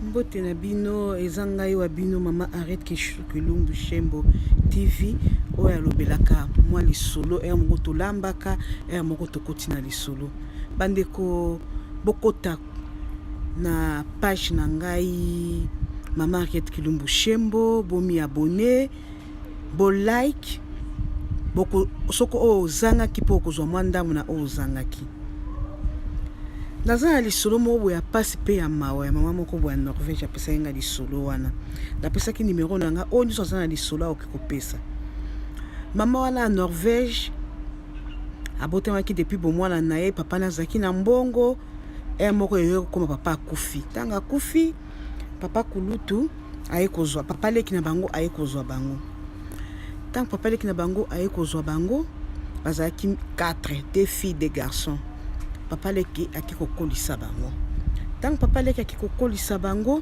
Mbote na bino, eza ngai wa bino mama Harriet Kilumbu Shembo TV oyo alobelaka mwa lisolo heure moko tolambaka, heure moko tokoti na lisolo. Bandeko bokota na page na ngai mama Harriet Kilumbu Shembo, bomi abonner, bo like, boko soko oyo ozangaki mpo okozwa mwa ndambo na oyo ozangaki. Naza na lisolo moko boye ya mpasi mpe ya mawa ya mama moko boye ya Norvège apesaki nga lisolo wana. Napesaki numero na nga oyo nyonso aza na lisolo akoki kopesa. Mama wana ya Norvège abotamaki depuis bomwana na ye, papa na azalaki na mbongo, heure moko eye kokoma papa akufi. Ntango akufi, papa kulutu aye kozwa papa leki na bango aye kozwa bango. Ntango papa leki na bango aye kozwa bango, bazalaki 4, deux filles, deux garçons. Papa leki ake kokolisa bango. Ntango papa leki ake kokolisa bango,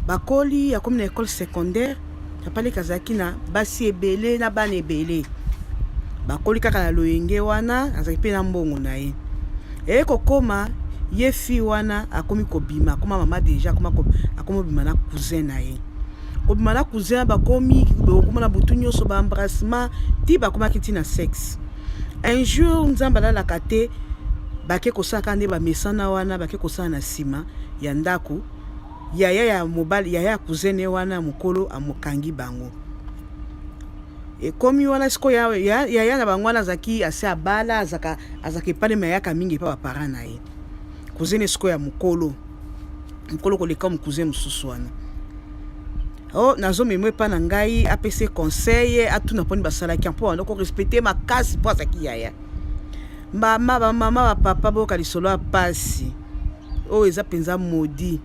bakoli, akomi na école secondaire. Papa leki azalaki na basi ebele na bana ebele. Bakoli kaka na loyenge wana, azalaki mpe na mbongo na ye. Eye kokoma ye fille wana akomi kobima, akoma mama deja, akoma kobima na cousin na ye. Kobima na cousin bakomi okoma na butu nyonso ba embrassement ti bakomaki ti na sexe. Un jour Nzambe alalaka te, bake kosala kaka nde bamesana wana, bake kosala na nsima ya ndako. Yaya ya mobali, yaya ya cousin ne wana mokolo amokangi bango. Ekomi wana sikoyo yaya ya na bango wana azalaki asi abala, azalaka azalaka epai me ayaka mingi epa ba parents na ye. Cousin ne sikoyo ya mokolo, mokolo koleka cousin mosusu wana. Oh, nazomema epa na ngai apesa conseil, atuna mponi basalaki mpo banda korespecte makasi mpo azalaki yaya. Mama bamama bapapa boyoka lisolo ya pasi oyo eza mpenza maudit.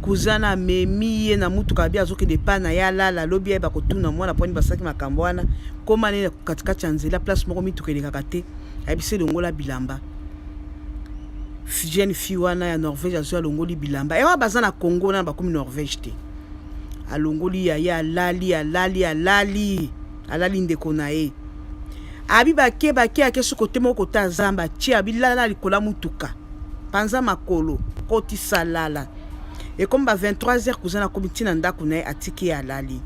Cousin na amemi ye na mutuka abi azokende epai na ye alala, alobi ayeba kotuna mwana mponi basalaki makambo wana. Koma nene katikati ya nzela, place moko mituka elekaka te, ayebisi elongola bilamba. Jeune fille wana ya Norvège azwi alongoli bilamba. Ewa baza na Congo na bakomi Norvège te. Alongoli yaya, alali alali alali alali ndeko na ye. Abi bake bake ake soki kote moko kota zamba tie abi lala na likolo ya mutuka. Panza makolo kotisa lala. Ekomi ba 23h cousin akomi ntina ndako na ye atiki ye alali.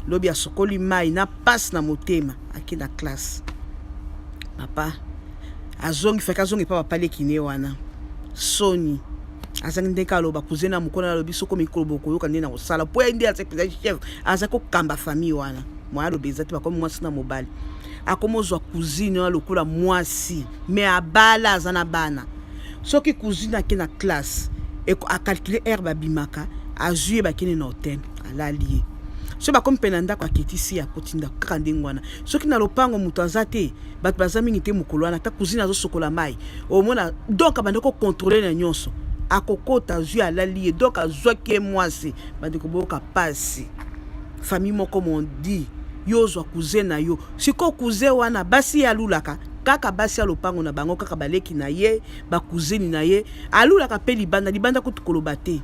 Lobi asokoli mai na passe na motema ake na classe. Papa azongi faki azongi epa papa leki ne wana soni azangi ndenge aloba cousin na mokolo alobi soko mikolo bokoyoka nde na kosala po ye nde azali mpenza chef, aza kokamba famille wana. Moya aloba eza te, bakomi mwasi na mobali, akomi ozwa cousine wana lokola mwasi me abala aza na bana. Soki cousine ake na classe acalcule heure babimaka, azwi ye bakende na hotel alali ye. Soki bakomi mpe na ndako aketisi ye akoti ndako kaka ndenge wana. Soki na lopango moto aza te, bato baza mingi te mokolo wana, ata cousine azosokola mai omona, donc abandi kocontrole na nyonso, akokota azwi alali ye, donc azwaki ye mwasi. Bandeko boyoka pasi, famille moko mondi yo ozwa cousin na yo. Sikoyo cousin wana basi ye alulaka kaka basi ya lopango na bango, kaka baleki na ye, bacousine na ye, alulaka mpe libanda libanda kutu koloba te,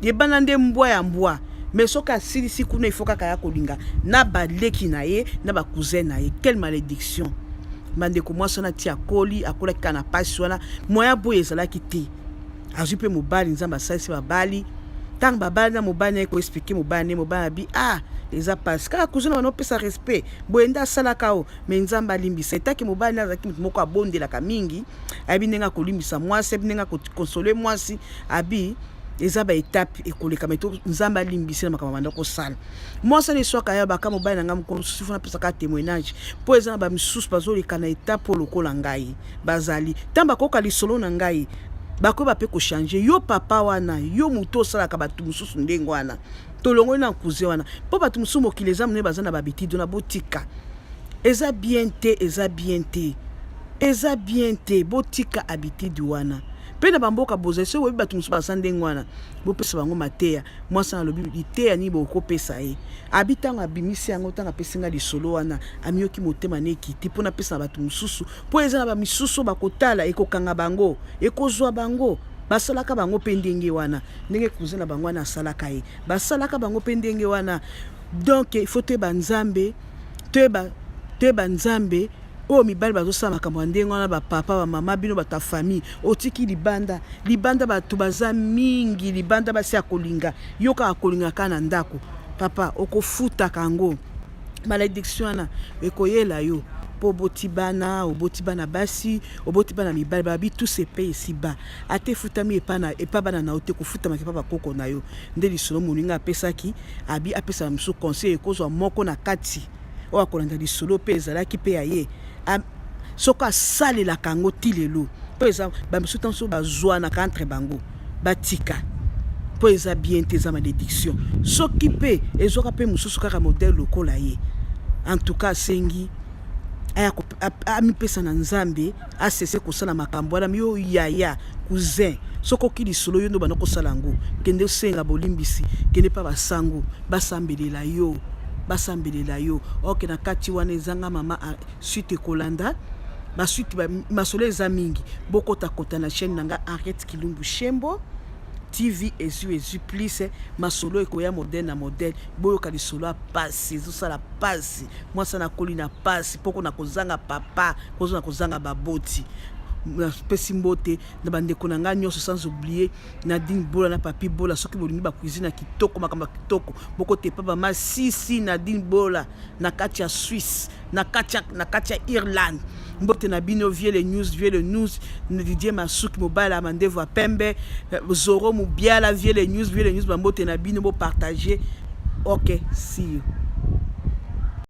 libanda nde mbwa ya mbwa. Mais soki asilisi kuna ifo kaka ya kolinga na baleki na ye na bacousin na ye. Quelle malédiction! Bandeko, mwasi wana ti akoli, akolaki kaka na pasi wana, moya boye ezalaki te. Azwi mpe mobali, Nzambe asalisi babali. Ntango babali na mobali na ye koexplike mobali na ye, mobali abi ah eza pasi kaka cousin na bana opesa respect boye nde asalaka o, me Nzambe alimbisa. Etaki mobali na azalaki moto moko abondelaka mingi, ayebi ndenge akolimbisa mwasi, ayebi ndenge akokonsole mwasi, abi eza ba etape ekoleka me to Nzambe alimbisi na makambo banda kosala. Mwasi wana eswaka ya baka mobali na ngai mokolo mosusu fona apesaka témoignage mpo eza na bamisusu bazoleka na etape oyo lokola ngai bazali. Ntango bakoyoka lisolo na ngai bakoyeba mpe kochange. Yo papa wana, yo moto osalaka bato mosusu ndenge wana, tolongoli na cousin wana mpo bato mosusu mokili eza monene, baza na babitide wana, botika. Eza bien te, eza bien te, eza bien te, botika habitude wana. Mpe na bamboka bozali, soki boyebi bato mosusu baza ndenge wana, bopesa bango mateya. Mwasi wana alobi liteya nini bokopesa ye? Abi ntango abimisi yango, ntango apesi nga lisolo wana, amiyoki motema na ekiti mpo napesa na bato mosusu, mpo eza na bamisusu bakotala, ekokanga bango, ekozwa bango. Basalaka bango mpe ndenge wana, ndenge cousin na bango wana asalaka ye, basalaka bango mpe ndenge wana. Donc il faut toyeba Nzambe, toyeba Nzambe. Oyo mibali bazosala makambo ya ndenge wana, bapapa, bamama, bino bato ya famille, otiki libanda, libanda bato baza mingi, libanda basi ya kolinga yo kaka kolinga kaka na ndako. Papa, okofutaka yango, malédiction wana ekoyela yo mpo oboti bana, oboti bana basi, oboti bana mibali. Babi tout se paye ici-bas. Ata efutami epa bana na yo te, kofutamaka epa bakoko na yo. Nde lisolo moninga apesaki, abi apesaka mosusu conseil, ekozwa moko na kati oyo akolanda lisolo mpe ezalaki mpe ya ye, soki asalelaka yango ti lelo, mpo eza bamisusu ntanso bazwanaka entre bango, batika, mpo eza bien te, eza malédiction. Soki mpe ezwaka mpe mosusu kaka modèle lokola ye, en tout cas asengi aya amipesa na Nzambe, asese kosala makambo wana. Yo yaya, cousin, soki oki lisolo, yo nde obanda kosala yango, kende osenga bolimbisi, kende mpa basango, basambelela yo, basambelela yo. Oke na kati wana ezanga mama suite ekolanda basuite, masolo eza mingi. Bokotakota na chaîne na nga Henriette Kilumbu Shembo TV, ezwi ezwi plus masolo ekoya modèle na modèle. Boyoka lisolo ya pasi, ezosala pasi. Mwasi nakoli na pasi mpoko na kozanga papa, kozona kozanga baboti. Napesi mbote na bandeko na ngai nyonso, sans oublier Nadine Bola na Papi Bola. Soki bolingi bacuisine ya kitoko, makambo ya kitoko, bokotepa bamasisi Nadine Bola na kati ya Suisse, na kati ya Irlande. Mbote na bino, vie le news, vie le news, Didier Masuki, mobali ya mandevo ya pembe, Zoro Mobiala, vie le news, vie le news, bambote na bino, bopartage. Ok, see you.